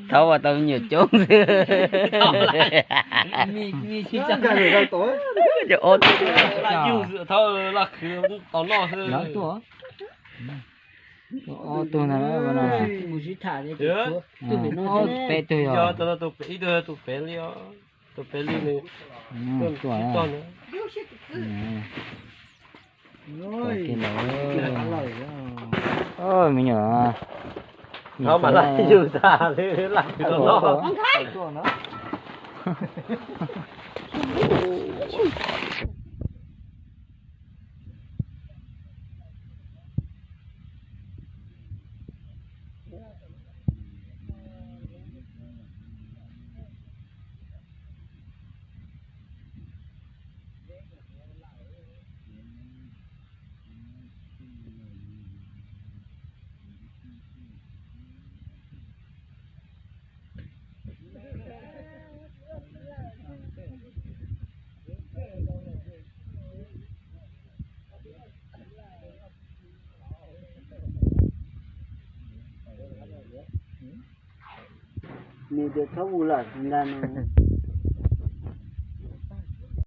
Thaub ua tau me nyuam coob xwb. Ob tug, ob tug ntag, peb tug yog. Ib tug tus pem li, tus pem li nws tuaj. Me nyuam, mas laj yug tas li, laj yug los. Nws tias txhob mus lawm ntag no.